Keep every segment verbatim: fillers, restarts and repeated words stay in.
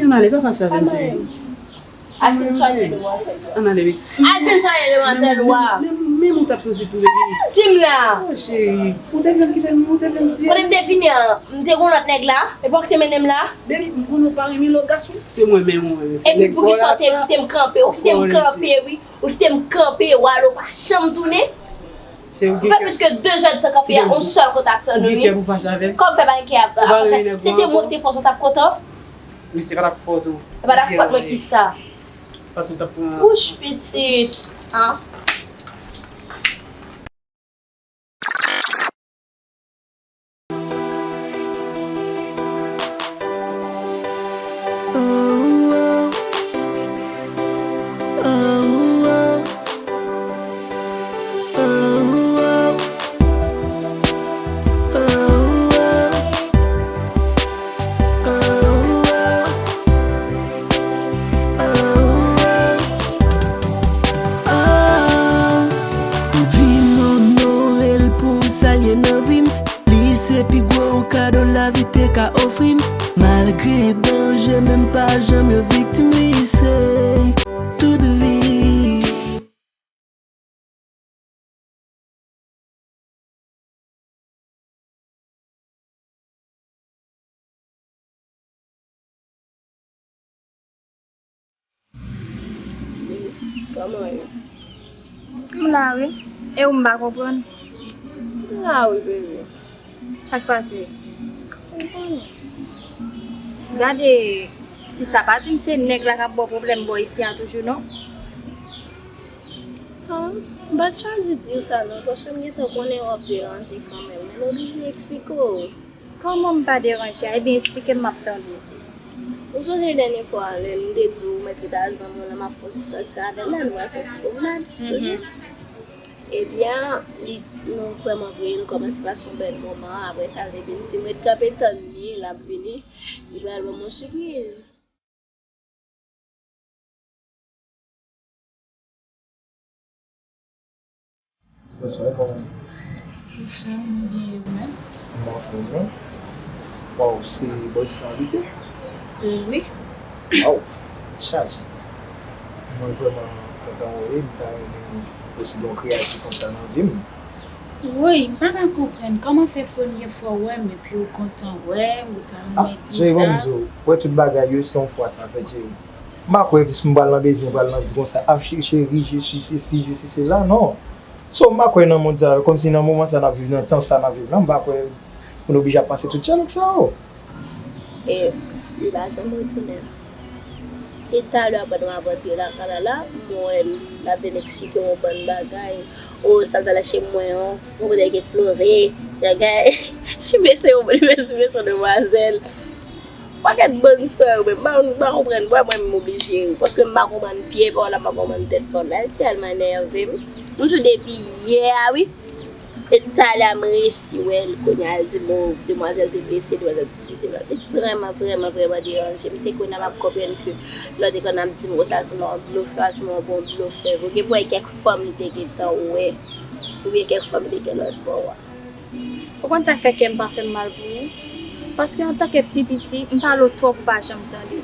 Ann ale, pa fache avè m, cheri. Al fin swaye demwazèl ou a. Ann ale, wi. Al fin swaye demwazèl ou a. Men, men, men ou t ap santi pou vini. Di m la. Oh, cheri, ou te vle m kite m, ou te vle m tiye. Kote m te vini an, m te gon lòt nèg la, epi w te mennen m la. Baby, m konnen w pa renmen lòt gason, se mwen menm ou renmen. Epi poukisa w te kite m kanpe, ou kite m kanpe, wi. Ou kite m kanpe, w ale, w pa janm tounen. Ou fè plis ke de zè de tan kanpe a, yon sèl kote ap tann ou, wi. Kòm fè pa gen kè ap fache. Se te mwen ki te fòse w t ap kontan. Men se pa t ap fòt ou. Se pa t ap fòt mwen ki sa. Paske w t ap pran. Wouch, pitit. An. Vin onore l pou sa l ye nan vi m. Li se pi gwo kado lavi te ka ofri m. Malgre danje, men m pa janm yon viktim, li se tout vi. Sis, kòman w ye? M la wi. E ou m pa konprann? M la wi, bebe. Sa k pase? Gade, sista, pa di m se nèg la k ap ba w pwoblèm bò isi a toujou, non. Ah, m pa t chwazi di w sa non, paske m gentan konnen w ap deranje kanmenm, men m oblije eksplike w. Kòman m pa deranje a? Ebyen, eksplike m, m ap tande. Ou sonje dènye fwa lè m te di w mèt rete a zanmi w la, m ap fè yon ti sòti avè l la, nou pral fè yon ti pwomnad, sonje? Ebyen, li, nou vrèman vre, nou kòmanse pase yon bèl moman, apre sa, l te vin di m ret kanpe tann li, l ap vini, li pral ban m yon sipriz. Bonswa, kòman w ye? Bonswa, mwen byen, e ou menm? Mwen anfòm, wi. Waw, se bò isi a w abite? Wi. Waw, tèt chaje. Mwen vrèman kontan wè w, m ta renmen posede yon kreyati konsa nan vi m. Woy, m pa ka konprann kòman fè premye fwa w wè m epi w kontan wè m, ou ta renmen di m sa. Ah, cheri, ban m di w, wè tout bagay yo, se yon fwa sa fèt, cheri. M pa kwè, si m pral nan bezwen, pral nan di konsa, ah, cheri, je suis ceci, je suis cela, non. So, m pa kwè nan mond sa yo, kòmsi nan moman sa n ap viv, nan tan sa n ap viv la, m pa kwè pou n oblije ap pase tout dyalòg sa yo. E li pa janm retounen. E talè a pandan m ap rantre lakay la la, m wè l ap vin eksplike m yon bann bagay. O, sa l fè lache mwen an, yon kote l eksplore, bagay. Mesye, mesye, mesye, demwazèl. Pakèt bann istwa yo, men m pa, m pa konprann, m pa mwen menm oblije ri, paske m pa konprann pye pa w la, m pa konprann tèt pa w la, li tèlman enève m. M di w depi yè a, wi. E talè a m resi wè l, kounye a l di m, o, demwazèl te blese, demwazèl te si, demwazèl te vrèman, vrèman, vrèman deranje m. Se kounye a m ap konprann ke lè w te konn ap di m konsa, se yon blofè, se yon bon blofè. Ou gen pou wè kèk fanm li te gentan wè, oubyen kèk fanm li te gen lòt bò a. Ou konn sa k fè kè m pa fè m mal pou ou? Paske antanke pi piti, m pale w twòp ou pa janm tande.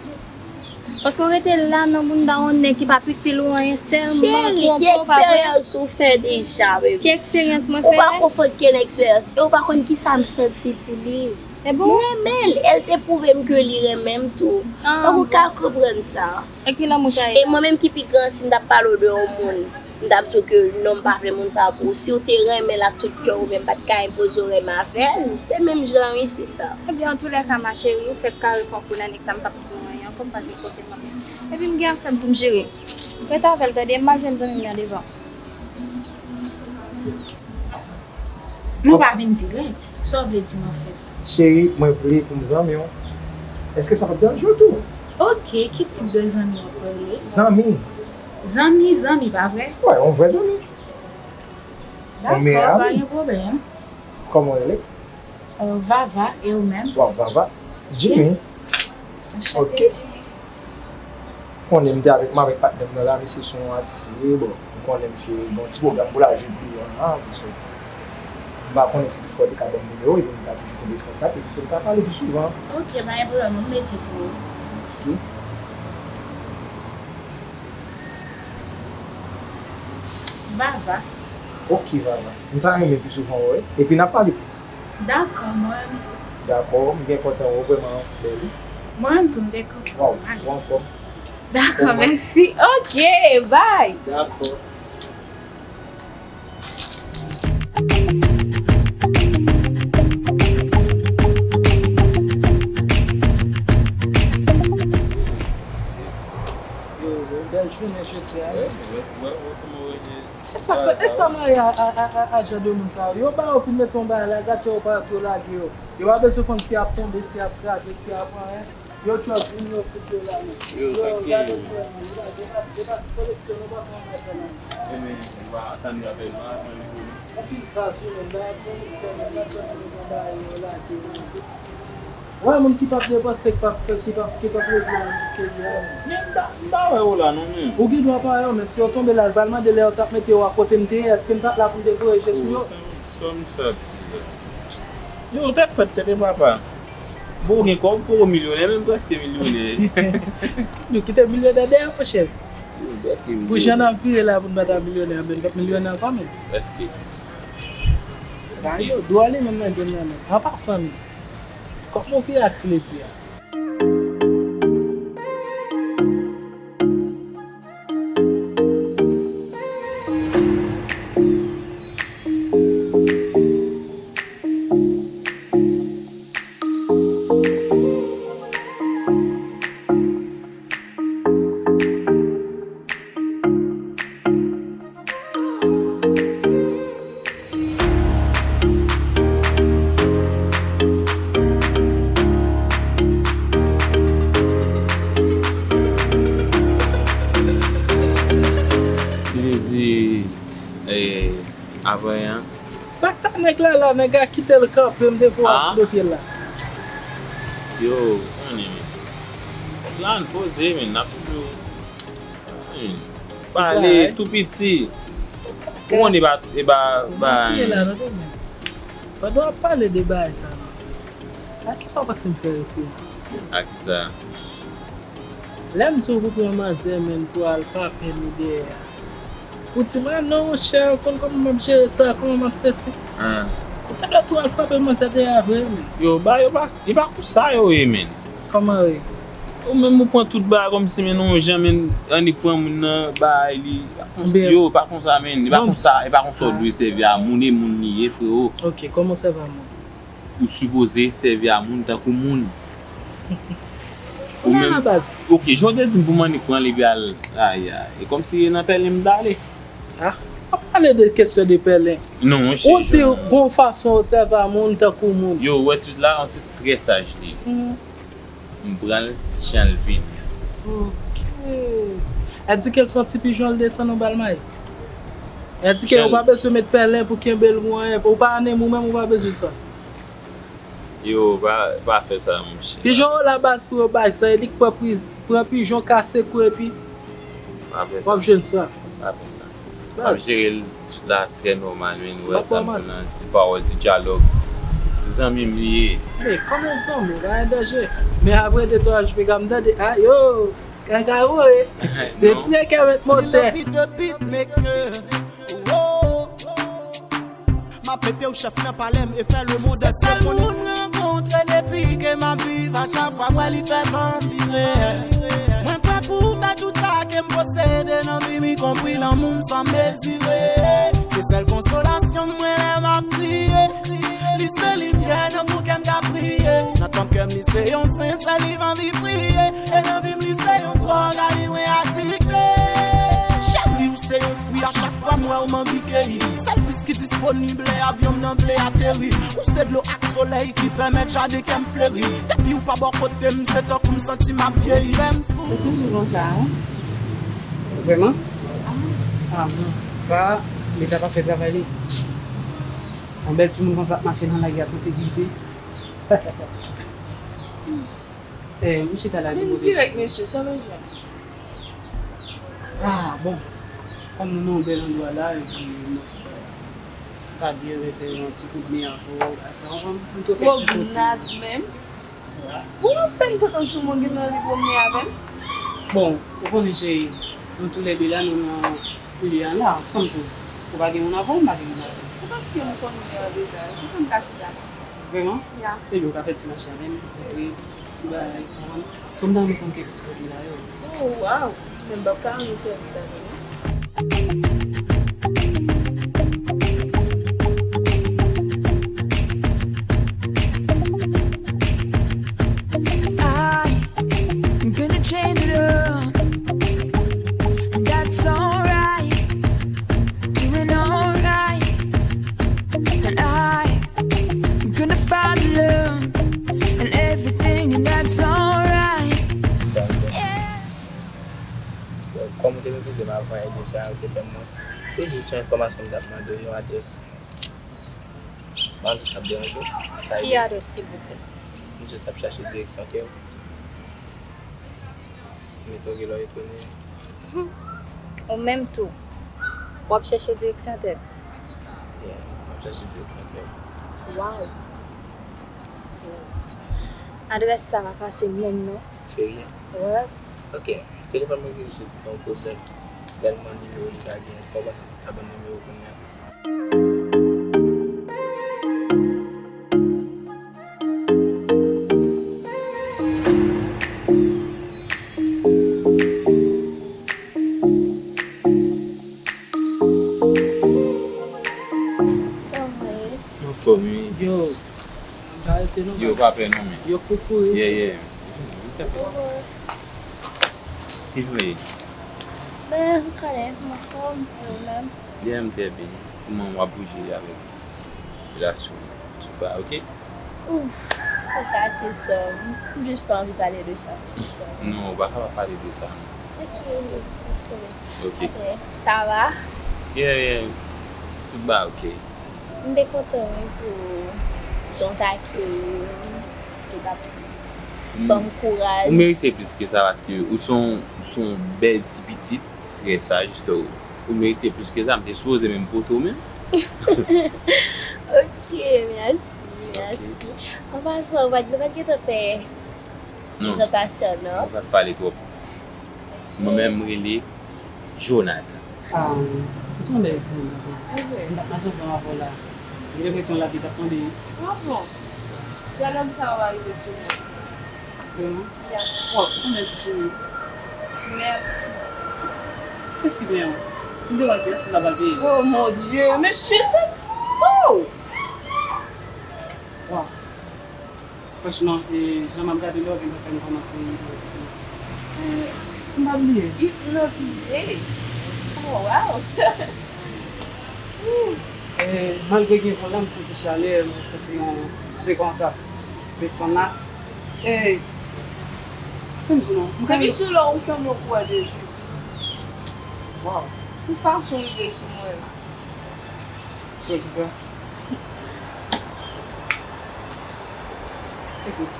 Paske w rete la nan bounda yon nèg ki p ap itil ou anyen, sèlman twonpe w, pa vre? Cheri, ki eksperyans ou fè deja, baby? Ki eksperyans mwen fè? Ou pa konfwonte ke nan eksperyans, e ou pa konn kisa m santi pou li. E bon? M renmen l, e l te pwouve m ke li renmen m tou. Ah, bon. Fòk ou ka konprann sa. E ki lanmou sa ye la? E mwen menm ki pi gran, si m t ap pale w de yon moun, m t ap di w ke non, m pa vle moun sa pou ou. Si w te renmen l ak tout kè w, oubyen m pa t ka enpoze w renmen avè l, se menm jan wi, sista. Ebyen, antoulèka, ma chérie, ou fèk kare pran kou nan nèg sa, m p ap di w anyen ankò, m pa gen konsèy mwen menm. Epi m gen afè m pou m jere. Rete avè l, tande, m al jwenn zanmi m nan devan. Non, pa vin dirèk. Sa w vle di m, anfèt? Cheri, mwen vle pou m zanmi w. Èske sa p ap deranje w tou? Oke, ki tip de zanmi w ap pale? Zanmi. Zanmi, zanmi, pa vre? Wi, yon vrè zanmi. Dakò, pa gen pwoblèm. Kòman w rele? Euh, Vava, e ou menm? Waw, Vava. Jimmy. Anchante, Jimmy. Ok. Konnen m te avèk, m avèk patnè m nan la, misye se yon atis li ye, bon, m konnen misye gen yon ti pwogram pou l al jwe deyò an la, so, m pa konnen si toutfwa w te ka ban m nimewo, epi m ta toujou kenbe kontak, epi pou n ka pale pi souvan. Ok, pa gen pwoblèm, m mete pou ou. Vava. Ok, Vava. M ta renmen pi souvan wè w, wi. Epi n ap pale plis. Dakò, mwen menm tou. Dakò, m byen kontan wè w, vrèman bèl, wi. Mwen menm tou, m byen kontan. Waw, ou anfòm. Dakò, mèsi. Ok, bye. Dakò. Yo, yo, bèl jounen jodi a, wi. E sa, e sa mari a, a, a, a, a jan de moun sa yo? Yo ba yo vin mete yon bagay la, gad jan yo pa yo lage yo. Yo pa bezwen konn si y ap tonbe, si y ap kraze, si y ap anyen. Yo trap vin, yo fout yo la menm. Yo, yo, sa ki gade frè mwen, yo pa, yo pa, yo pa koleksyon, yo pa fè yon bagay la. Ebyen, ou pa tann rapèl mwen avan li vini. Anpil gras yo menm, bagay koleksyon menm, la tann yo pa bagay yo lage yo. Wè, moun ki p ap depanse, ki p ap fè, ki p ap, ki p ap regle anyen serye a menm. Men m pa, m pa wè yo la non menm. Ou gen dwa pa wè yo, men si yo tonbe la, yo pral mande lè yo t ap mete yo a kote m te ye, èske m t ap la pou m te voye je sou yo? Sa, sa misye ap di la? Yo, tèt fèt, tèt e papa. Bon, ou gen kòb, ou milyonè, menm prèske milyonè. Nou kite milyonè dèyè, monchè. Pou jan n ap vire la pou n pa ta milyonè, men n p ap milyonè ankò menm. Prèske. Ba yo, dwòl li menm nan game nan menm. An pasan menm. Kòman w vire ak Ti Ledi a? Li di, eh, avan an. Sa k ta nèg la la, nèg la kite l kanpe, m te fè w ap sou do pye l la. Yo, konnen men. La n poze men, n ap toujou pale tou piti. Ou konnen e pa, e pa, pa. Pandan w ap pale de bagay sa la, a kisa w panse m fè referans? A kisa? Lè m di w pou pran manzè, men pou al frape li dèyè a. Ou di m, a non, monchè, ou konn kòman m ap jere sa, kòman m ap sesi. Ou ta dwe tou al frape manzè dèyè a vre, men. Yo, ba yo pa, e pa konsa yo ye, men. Kòman yo ye? Ou menm ou pran tout bagay kòmsi, men, yon jan, men, annik pran moun nan, bay li. Yo, e pa konsa, men. E pa konsa, e pa konsa w dwe sèvi a moun, e moun li ye, freo. Ok, kòman w sèvi a moun? Ou sipoze sèvi a moun tankou moun. Ou menm, ok, jan w te di m pou m annik pran li epi al, ay, ay, e kòmsi e nan pèlen m t ale. Ah, pa pale de kesyon de pèlen. Non, monchè. Ou di gon fason w sèvi a moun tankou moun. Yo, ou wè tit la, yon tit trè saj li ye. M pran l jan l vini an. Ok. Èske l se yon ti pijon l desann ou ba l mayi? Èske ou pa bezwen met pèlen pou kenbe l pou anyen? Ou pa annim ou menm, ou pa bezwen sa. Yo, pa, pa fè sa, monchè. Pijon yo la baz pou yo bay san, e li k pran pri-, pran pijon, kase kou epi w ap jwenn san. Pa fè sa. M ap jere l tout la trè nòmal, men nou wè tann nou nan ti pawòl, ti dyalòg. Zanmi m li ye. Ey, kòman zanmi? Pa gen danje. Men apre de twa jou, piga m tande, a yo, kaka voye. Te tire kè mèt motè. M ap mete w chèf nan palè m e fè lemonn antye konnen. Se sèl moun rankontre depi ke m ap viv, a chak fwa m wè li fè m anvi reyèl. Mwen prè pou m bay tout sa ke m posede nan vi m, ikonpri lanmou m san mezire. Se sèl konsolasyon m mwen lè m ap kriye. Li se limyè nan fou kè m ka priye. Nan tanp kè m li se yon sen, sèl li m anvi priye. E nan vi m li se yon dwòg, a li mwen adikte. Cheri, ou se yon fwi, a chak fwa m wè w m anvi keyi. Sèl pis ki disponib lè avyon m nan vle ateri. Ou se dlo ak solèy ki pèmèt jaden kè m fleri. Depi w pa bò kote m, se tankou m santi m ap vyeyi. Fè m fou. Ou toujou konsa, wi. Vrèman? Ah bon. Sa, Leta pa fè travay li. Yon bèl timoun konsa ap mache nan lari a san sekirite. Eh, m chita la. Vin dirèk, mesye, sa bezwen. Ah, bon. Kòm nou nan yon bèl andwa la, epi m ta byen renmen fè yon ti kout men avè w, bagay sa, w konprann? M tou fè ti kout. Pwognad menm. Ou anfèt, m kontan sou mwen gentan anvi pwomne avè m. Bon, ou konnen cheri, nou toulède la, nou nan milye a la, ansanm tou. Ou pa gen moun avè w, m pa gen moun avè w. Se paske m konn li an deja, se pou m ka chita. Vrèman? Ya. Ebyen, ou ka fè ti mache avè m, epi ti bagay, ou konprann? So, m ta renmen konn kèk ti kote la yo. Oh, waw! Men m p ap ka rann ou sèvis avè m, non. I, I'm gonna change it up, and that's alright, doing alright, and I, I'm gonna find love and everything, and that's alright. Yeah. Kòm ou te meprize m avan e deja, ou te fè m mwen. Se jis yon enfòmasyon m t ap mande w, yon adrès. Manzè, sa ap deranje w? Ki adrès, silvouplè? M jis ap chache direksyon kè w. Men sa w gen lè w etone. Ou menm tou. W ap chèche direksyon tè m? Yeah, m ap chèche direksyon kè w. Waw. Adrès sa pa pase menm non. Serye? Wè. Ok. Telefòn mwen gen jis yon pwoblèm. Sèlman nimewo li pa gen. Sa w panse si w ta ban m nimewo kounye a? Anfòm, wi. Yo, m pa rete non. Yo, pa pè non, men. Yo, koukou, wi. Yeah, yeah. Ki jan w ye? Ben, m konnen, m anfòm, e ou menm? Yeah, m trè byen. Kòman w ap bouje avèk relasyon w? Tout va oke? Ouf, ou gate sa. M jis pa anvi pale de sa. Non, ou pa ka pa pale de sa, non. Ok, ok, ok. Ok. Sa va? Yeah, yeah. Tout va oke. M te kontan wi pou jan w t akeyi m, ou t ap ban m kouraj. Ou merite plis ke sa paske ou se yon, ou se yon bèl ti pitit, trè saj, so ou merite plis ke sa, m te sipoze menm pote w menm. Ok, mèsi, mèsi. An pasan, ou pa t, ou pa t gentan fè prezantasyon, non? Non, nou pa t pale twòp. Mwen menm, m rele Jonathan. Ah, se tou yon bèl timoun, anpil. Si m pa t mache ansanm avè w la, m gen enpresyon lavi t ap tonbe. Ah bon? Dyalòg sa yo pa rive sou mwen. Vrèman? Ya. Waw, ou konn bèl ti cheri. Mèsi. Kiyès ki benyen w? Si m te pral peye, se m ta pral peye. Oh mon Dieu, mesye, se, oh! Waw. Franchman, e, jan m ap gade lè w vin fè m kòmanse ipnotize. E, m pa bliye. Ipnotize? Oh, wow! E, malgre gen vo la, m santi chalè, m santi yon je konsa. Desann la. E, fè m di w non, m ka... Depi sou lè w sanble yon kourè de jwif. Waw! Pou fason w rive sou mwen la. Sòti sa. Ekout,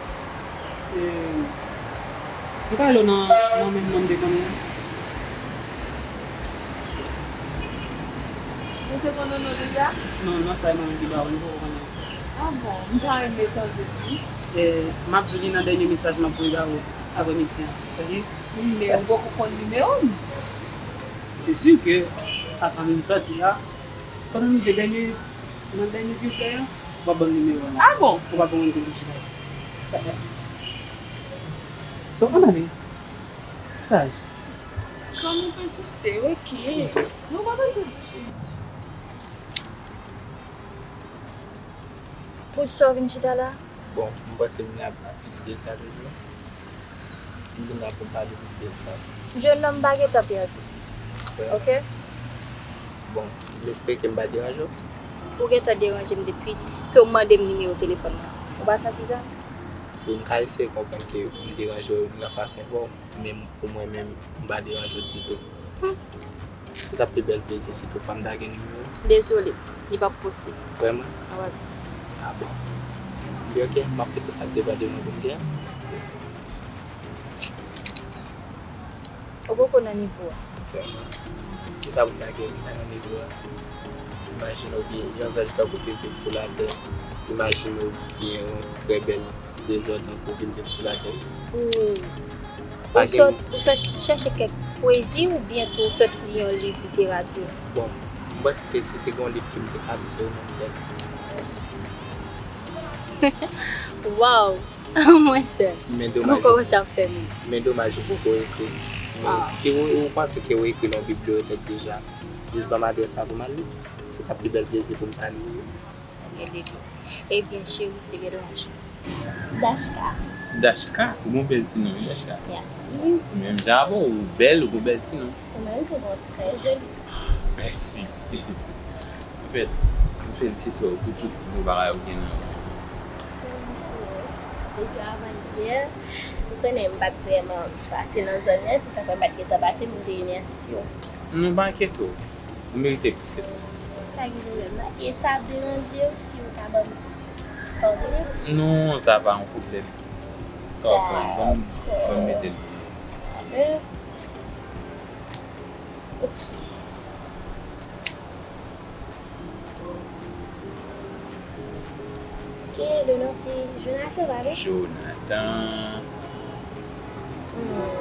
e, m ka rele w nan, nan menm non m te konnen an. Ou te konnen non deja? Non, non, sa e mwen menm ki ba w, m poko konnen. Ah bon, m ta renmen tande l wi. E, m ap di w li nan dènye mesaj m ap voye ba ou aprèmidi an, tande? Men ou poko konn nimewo m. Se si ke, avan nou sòti la, pandan nou te dènye, nan dènye pye flè a, w ap ban m nimewo w la. Ah bon? Ou pa gen moun ki vin chita. So, ann ale. Saj. Kòm ou pèsiste, ok. Nou pa bezwen touche. Pou sa w vin chita la? Bon, m panse m la plis ke sa toujou. M vin la pou m pale plis ke sa. Jennonm, pa gentan pèdi. Oke? Bon, m espere ke m pa deranje w. Ou gentan deranje m depi ke w mande m nimewo telefòn mwen. Ou pa santi sa? Wi, m ka eseye konprann ke m deranje w nan fason pa w, men pou mwen menm, m pa deranje w ditou. Hmm. Sa t ap pi bèl plezi si toutfwa m ta gen nimewo w. Dezole, li p ap posib. Vrèman? Wi. Ah bon. Ebyen, oke, m ap fè tout sa k depann de mwen pou m gen. Ou poko nan nivo a. Vrèman. Kisa pou m ta gen pou m ta nan nivo a? Imajine w gen yon zanj tankou Bebe sou latè. Imajine w gen yon trè bèl dezòd ankò vin viv sou latè. Ou, ou sot, ou sot chèche kèk pwezi oubyen tou ou sot li yon liv literati? Bon, m panse ke si te gen yon liv ke m te ka li, se Romanm Syèl. Waw! Mwen sèl. Men domaj, ou kòmanse ap fè moun. Men domaj, ou poko ekri. Men si ou, ou panse ke ou ekri nan bibliyotèk deja, jis ban m adrès la pou m al li. Se ta pi bèl plezi pou m ta li. Ebyen, cheri, se byen domaj. Dachka. Dachka? Ou gon bèl ti non, wi, Dachka. Mèsi. Menm jan avè w, ou bèl, ou gon bèl ti non. Ou menm tou, bon, trè joli. Mèsi. Anfèt, m felisite w pou tout bon bagay ou gen nan men w. Depi avan yè, ou konnen m pa t vrèman pase nan zòn nan, se sa k fè m pa t gentan pase pou m te remèsye w. Non, pa enkyete w. Ou merite plis ke sa. Pa gen pwoblèm, non. E sa ap deranje w si w ta ban m padone? Non, sa pa yon pwoblèm. Sa w pran, ban m, ban m mete l pou ou. Dakò. Ok. Ok, le non se Jonathan, pa vre? Jonathan. Hmm,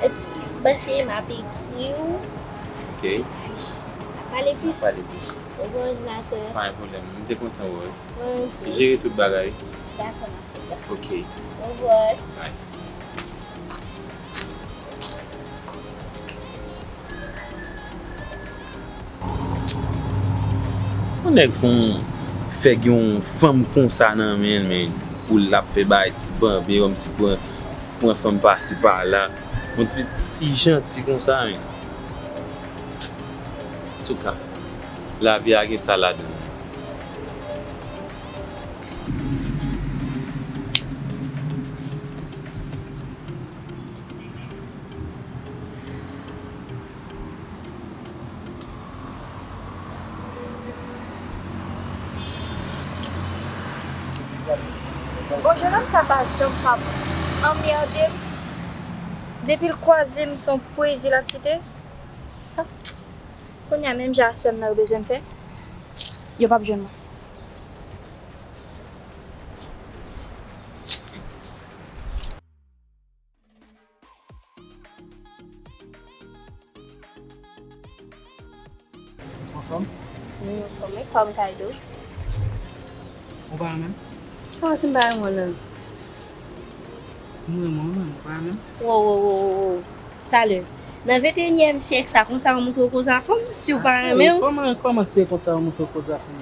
et, m ap ekri w. Ok. Epi, n ap pale plis. N ap pale plis. Au revoir, Jonathan. Pa gen pwoblèm. M te kontan wè w. Mwen tou. Jere tout bagay. Dakò, m ap fè sa. Ok. Au revoir. Bye. Yon nèg fè yon, fè gen yon fanm konsa nan men l, men pou l ap fè bagay ti banben, kòmsi pran, pran fanm pasi pala. Yon ti, ti janti konsa, men. Antouka, lavi a gen sa ladan l. Bon, jennonm sa pa janm p ap anmède m. Depi l kwaze m, se yon pwezi l ap site. Ah, kounye a, menm jan a sè m nan yo bezwen m fè, yo p ap jwenn mwen. Ou anfòm? Wi, m anfòm wi, kòm Kaydo. Ou pa renmen m? Kòman si m pa renmen w nan? M renmen w, men ou pa renmen m? Wo, wo, wo, wo, wo. Talè. Nan venteyinyèm syèk sa, konsa w montre w koz a fanm, si w pa renmen w? Kòman, kòman se konsa w montre w koz a fanm?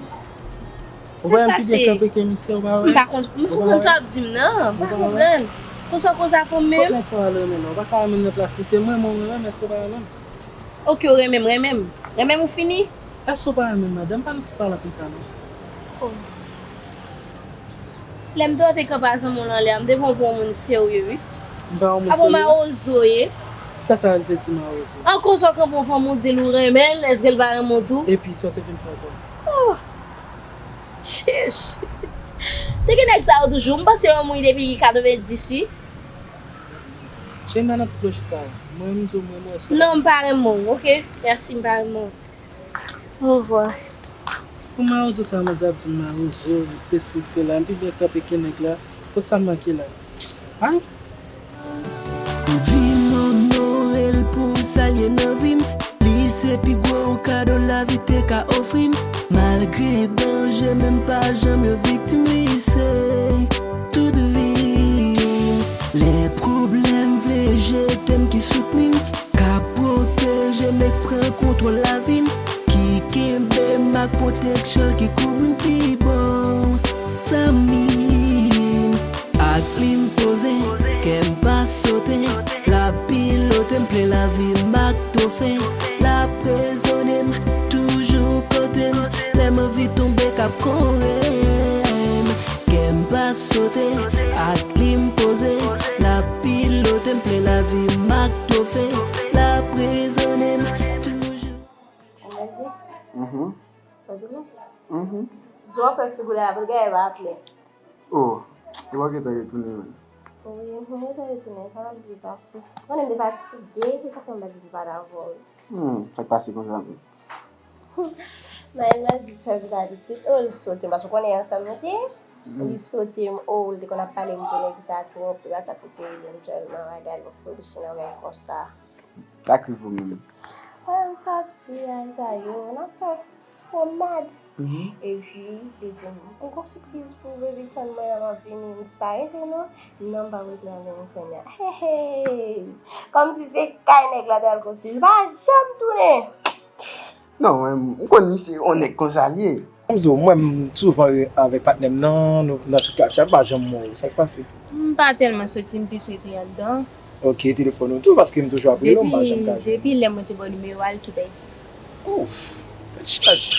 Ou wè m pi byen kanpe ke misye, ou pa wè? M pa konn, m pa konn sa w ap di m nan, m pa konprann. Konsa w koz a fanm menm? Kot nèg sa w al renmen la? Ou pa ka renmen m nan plas misye, m renmen w, mwen renmen, èske w pa renmen m? Ok, ou renmen m, renmen m. Renmen m ou fini? Èske w pa renmen m, madanm? Pa nou tout pale konsa non. Oh. Lè m te wè w te kanpe a zanmi w lan lè a, m te pran w pou yon moun serye wi. M pa yon moun serye? Apa w mawozo w ye? Sa sa vle di mawozo? An konsa w kanpe yon fanm ou di l ou renmen l, èske l pa renmen w tou? Epi sa w te vin fè ankò? Oh! Jezi! Te gen nèg sa yo toujou. M panse yo mouri depi katrevenndis wi. Cheri, m pa nan tout lojik sa yo. Mwen, m di w, mwen, mwen, èske w pa renmen m? Non, m pa renmen w, ok? Mèsi, m pa renmen w. Au revoir. Pou mawozo sa, manzè ap di m mawozo, sesi, sela. M pi byen kanpe ke nèg la. Kot sa m manke la? Ay! M vin onore l pou sa l ye nan vi m. Li se pi gwo kado lavi te ka ofri m. Malgre danje, men m pa janm yon viktim, li se tout vi m. Lè pwoblèm vle jete m, ki soutni m, ka pwoteje m, e k pran kontwòl lavi m, ki kenbe m ak pwoteksyon l, ki kouvri m pi bon. Zanmi m, ak li m poze, kè m pa sote, l ap pilote m, plen lavi m ak twofe, l ap rezone m, toujou kote m, lè m anvi tonbe, k ap kore m. Kè m pa sote, ak li m poze, l ap pilote m, plen lavi m ak twofe, l ap rezone m toujou. Alèzi? Mhm. Ou di non? Mhm. Jan w fè figi w la, pou gade pa plè. Oh, e w gentan retounen menm? Wi, mwen gentan retounen, sa m ap viv pase. Konnen m te fatige, se sa k fè m pa t vle pale avè w. Hmm, sa k pase konsa menm? Mayi m ap di sè m sa pitit, oh, li sot, paske w konnen ansanm nou te ye. Li sote m, oh, li te konn ap pale m pou nèg sa twòp, li pa sa kote li menm sèlman, bagay l fou, bouch li nan bagay konsa. Sa k rive w menm? Wè, m sòti a Zayo, n ap fè ti pwomnad. Epi, li di m, m gon sipriz pou ou, baby, tann mwen la, m ap vini. M di, pa rete non. Non, m pa rete nan vini kounye a. Hey, hey! Kòmsi se kay nèg la te al konstwi, li pa janm tounen. Non, mwen, m konn misye yon nèg konsa l ye. M di w, mwen, m souvan avèk patnè m nan, nou nan tout katye a, m pa janm wè w. Sa k pase? M pa tèlman soti, m plis rete anndan. Ok, telefòn ou tou, paske m toujou ap rele w, m pa janm ka jwenn. Depi lè mwen te ba w nimewo a, li tou pèdi. Ouf, tèt chaje.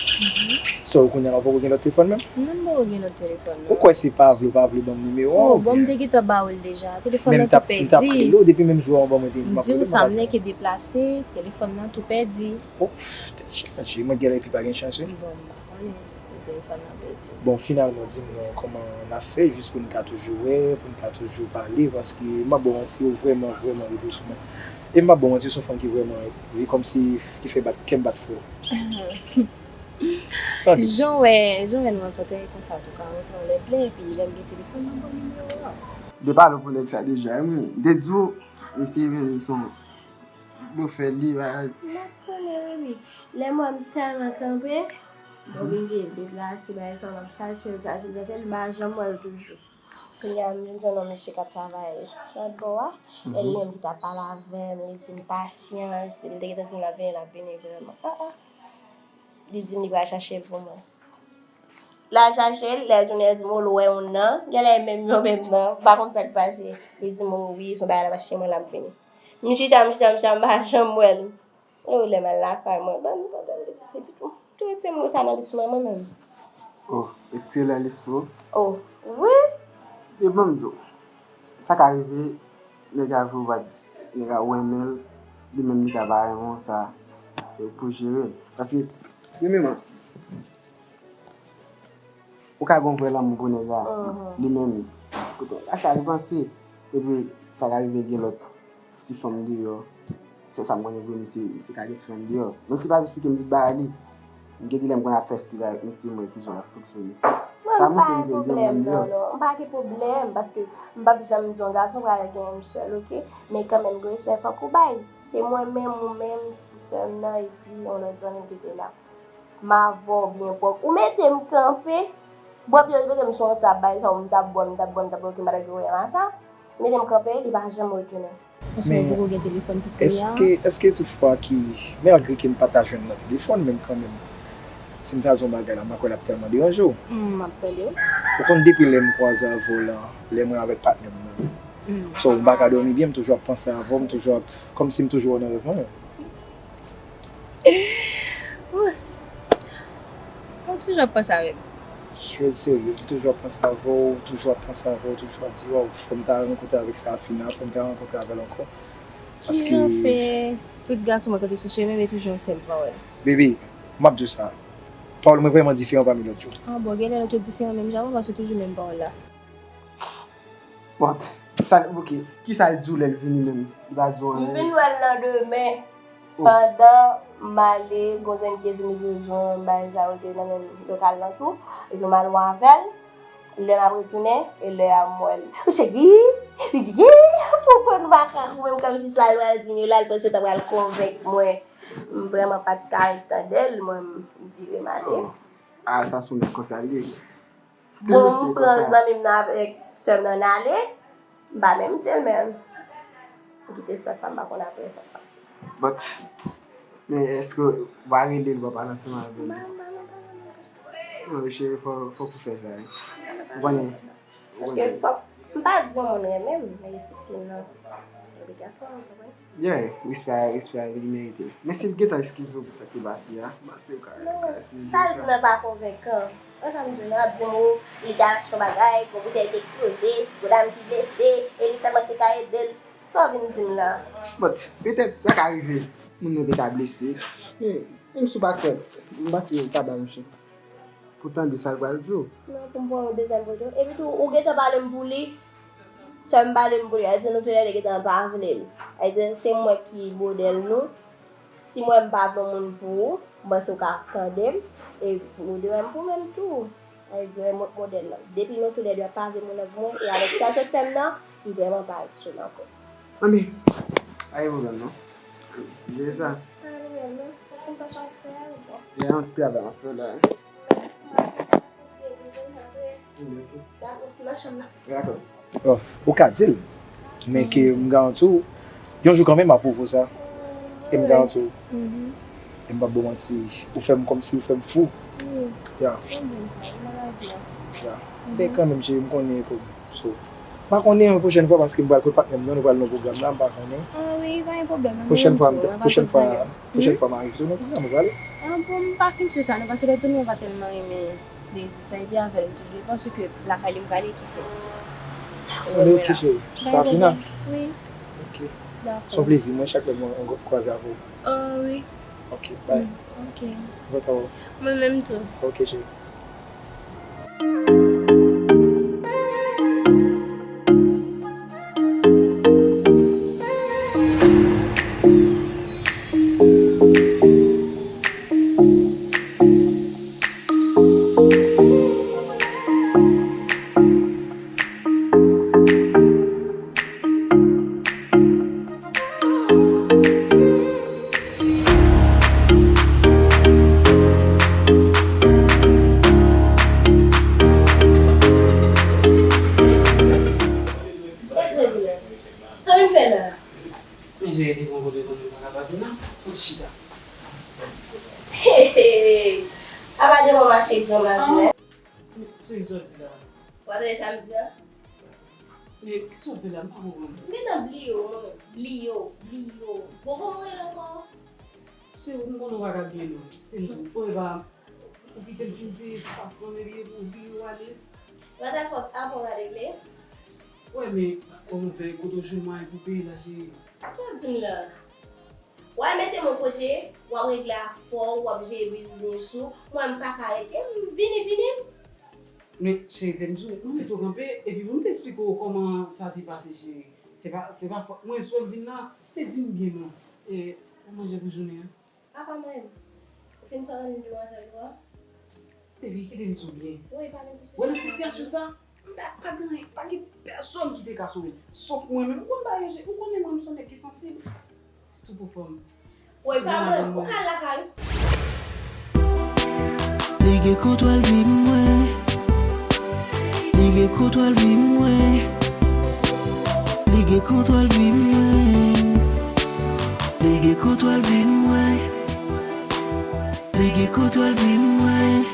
So, kounye a la, ou poko gen lòt telefòn menm? Non, m poko gen lòt telefòn, non. Ou kwè se pa vle ou pa vle ban m nimewo a? Oh, bon, m te gentan ba w l deja. Telefòn nan tou pèdi. Men m t ap rele w depi menm jou a ou ban mwen te. M ap rele w, m ap rele w. Di w sa, m nèke deplase, telefòn nan tou pèdi. Ouf, tèt chaje. Mwen genlè epi pa gen chans, wi. Bon, m pa konnen. Telefòn nan pèdi. Bon, finalman, di m non, kòman n ap fè jis pou n ka toujou wè, pou n ka toujou pale, paske m ap ba w manti, ou vrèman, vrèman rive sou mwen. E m ap ba w manti, se yon fanm ki vrèman, e kòmsi, ki fè bat, kè m bat fò. Sanble. Jan w wè, jan w wè n rankontre konsa, tou ka rantre anlè dlo, epi lè m gen telefòn nan, ban m nimewo a. De pale pou nèg sa deja, wi. De di w, mesye vini son blofè li, bagay. M ap konnen, baby. Lè m wè m tèlman kanpe, m oblije deplase, bagay sa, m ap chache l, chache l, chache l, m pa janm wè l toujou. Kounye a, m vin jwenn yon mesye k ap travay lòt bò a, e li menm ki t ap pale avè m, li di m pasyans, depi l te gentan di m l ap vini, l ap vini vrèman. Ah, ah. Li di m li pral chache l pou mwen. L al chache l, lè l tounen, l di m, oh, l wè yon nan. Genlè e menm yo menm nan. M pa konn sa k pase. Li di m, oh, wi, se yon bagay l ap achte mwen, l ap vini. M chita, m chita, m chita, m pa janm wè l. E lè m al lakay mwen, ban m, ban m pitit epi tou. Tou retire m konsa nan lis mwen, mwen menm. Oh, retire l nan lis pou ou? Oh, wi. E ban m di w, sa ka rive, nèg a vle ou pa, nèg a ou renmen l, li menm li ka pa renmen w, sa e pou jere. Paske, premyèman, ou ka gen yon vrè lanmou pou nèg la, li menm, kote a sa li panse, epi sa ka rive gen lòt ti fanm deyò, se sa m konnen vre, misye, misye ka gen ti fanm deyò. Menm si l pa eksplike m tout bagay li, m gen de lè m konn ap fè eskiz avèk misye, m wè kijan l ap fonksyone. Sa montre m ke l gen yon moun deyò. Non, non, m pa gen pwoblèm, paske m p ap janm di yon gason pral gen yon sèl, oke? Men kanmenm, gen respè fòk ou bay. Se mwen menm, ou menm, ti sè m nan, epi yon lòt zanmi m ki te la. M avè w byen pwòp. Ou mete m kanpe. Bwè pye, mete m sou yon tab, bay sa, m t ap bwè, m t ap bwè, m t ap bwè, oke, m pa t gen pwoblèm a sa. Mete m kanpe, li pa janm retounen. Paske ou poko gen telefòn pou kounye a. Èske, èske toutfwa ki, malgre ke m pa ta jwenn nan telefòn, men kanmenm, si m ta di yon bagay la, m pa kwè l ap tèlman deranje w. M ap tande w. Ou konn depi lè m kwaze avè w la, lè mwen avèk patnè m nan. So, m pa ka dòmi byen, m toujou ap panse avè w, m toujou ap, kòmsi m toujou wè w nan rèv mwen menm. Ou toujou ap panse avè m. Serye, m toujou ap panse avè w, toujou ap panse avè w, toujou ap di, waw, fò m ta rankontre avèk Safina, fò m ta rankontre avè l ankò. Paske. Kijan fè tout gason mwen kanpe sou chemen, men toujou yon sèl pawòl? Baby, m ap di w sa. Pawòl mwen vrèman diferan pami lòt yo. Ah bon, genlè lòt yo diferan menm jan avè w, paske toujou menm pawòl la. Bon, sa, ok. Kisa l di w lè l vini menm? Li pa di w anyen? M vin wè l landemen. Pandan m ale, gon zanmi m te di m li bezwen m bay sa yo te nan menm lokal lan tou. Epi m al wè avè l. Lè m ap retounen, e lè a m wè l. Ou cheri, wi, wi, wi, pou konn makak ou menm kòmsi sa l pral di m yo la, l panse l ta pral konvenk mwen. M vrèman pa t ka ret tande l, mwen m vire m ale. Ah, sa se yon nèg konsa l ye. Bon, m pran zanmi m nan avèk sè m nan n ale, m pa menm di l menm. M kite sè sa, m pa konn apre sa k pase. But, men èske w pa rele l, w pa pale ansanm avè l? M pa, m pa, m pa, m pa. Non, cheri, fò, fòk ou fè sa, wi. Ou konnen, ou konnen. Paske fòk, m pa di yon moun renmen m, men respekte l nan. Se obligatwa, ou konprann? Yeah, respè a, respè a li merite. Men si l gentan eskize w pou sa k te pase a, m panse w ka, ka eskize l. Sa l di m nan pa konvenkan. Wè sa m di w nan, ap di m ou, li te achte yon bagay, gon boutèy te eksploze, gon dam ki blese, e li sèlman ki te ka ede l. Sa w vin di m la? But, petèt, sa ka rive, moun nan te ka blese. Men, menm si w pa kwè, m panse w ka ba l yon chans. Pou tande sa l pral di w. Non, pou m pran yon dezyèm kote. Epi tou, ou gentan pale m pou li. Sè m pale m pou li. Sa vle di nou toulède gentan pa vle l. Sa vle di se mwen ki modèl nou. Si mwen m pa bon moun pou ou, m panse w ka tande m. E nou de menm pou menm tou. Sa vle di, mwen, mòd modèl lan. Depi nou toulède ap pase moun nan pou mwen, e avèk sa zòt fè m nan, m vrèman pa ret sou l ankò. Anben, pa gen pwoblèm non. Jere sa. Pa gen pwoblèm non. Fòk m pa sot fè a, bon. Gen yon ti travay m ap fè la. Anben, ok. Dakò, m nan chanm nan. Dakò. Bon, ou ka di l, men ke m garanti w, yon jou kanmenm m ap pwouve w sa. E m garanti w. E m p ap ba w manti, ou fè m kòmsi ou fè m fou. Ya. Ya. Men kanmenm, cheri, m konnen kob. So, m pa konnen yon pwochèn fwa paske m pral kot patnè m nan, nou pral nan pwogram la, m pa konnen. Ah wi, pa gen pwoblèm. Pwochèn fwa, pwochèn fwa, pwochèn fwa m arive tou nan pwogram, ou prale? Ah bon, m pa fin si sa non, paske lòt di m yo pa tèlman renmen Dezi, sa epi avè l m toujou, paske lakay li m prale ki fè. Anben, ok, cheri. Sa fini? Wi. Ok. Dakò. Se yon plezi, mwen, chak lè mwen kwaze avè w. Ah wi. Ok, bye. Ok. Mwen menm tou. Ok, cheri. Sa vin fè la? Men jere te pran kote konnen m pa ka pa vin la, fout chita. Hey, hey. Apa devan mache gran majinè. Men, se sa w di la. W ap tande sa m di a? Men, kisa w fè la? M pa konprann. M gentan bliye w, mwen menm. Bliye w, bliye w. Bon, kòman w rele ankò? Se ou m konnen w pa ka bliye non. Te m di w, ou pa, ou kite m fin jwe espas lan, epi epi w vire w ale. Mwen dakò, avan w regle. Wè, men, kòman w fè, kote w jwenn mwayen pou peye la, cheri? Sa w di m la? W al mete m yon kote, w ap regle afè w, w ap jere biznis ou, mwen m pa ka ret, e m vini, vini. Men, cheri, te m di w, m mete w kanpe, epi pou m te esplike w kòman sa te pase, cheri. Se pa, se pa fòt mwen, si w vin la, te di m byen non. E, ou manje pou jounen an? Apa mwen, ou fin sot nan demwazèl ou a? Baby, kite m di w byen. Wi, pa vin sou... Wè nan sitiyasyon sa, m pa, pa gen, pa gen pèsòn ki te ka sove m. Sòf mwen menm, ou konn bagay yo, ou konnen mwen, m se yon nèg ki sansib. Sitou pou fanm. Wi, pa mwen, ou ka al lakay ou. Li gen kontwòl vi mwen. Li gen kontwòl vi mwen. Li gen kontwòl vi mwen. Li gen kontwòl vi mwen. Li gen kontwòl vi mwen.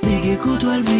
Li gen kontwòl vi